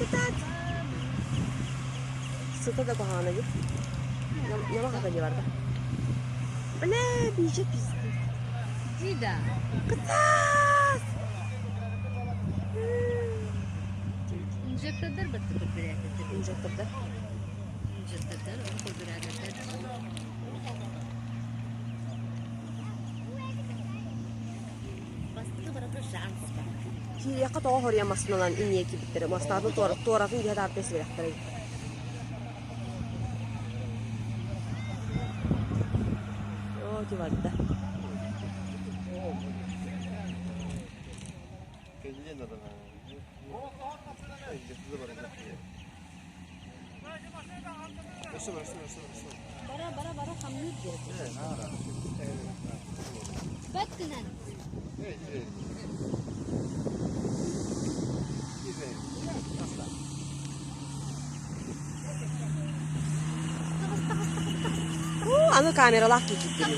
кытаат! Сыта да куһаҕана дии. Ньамах ата дии барда. Бля, бийже пиздец. Дида. Кытаат! Инжектордар бэрт көрдөрөөтөтөр. Инжектордар. Инжектордар, onu көрдөрөөтөтөр. Бастакы барыта шанс баар. Киириэххэ тоҕо хоруйа массыыналаан инньэ киирбиттэрэ. Муостаатын туоратын диһэ таарта сибэрэхтэрэй. Оо, ти барда. Бара бара бара хамныыр диэн. Бэт гынан. Аны камералаах киирбиттэр.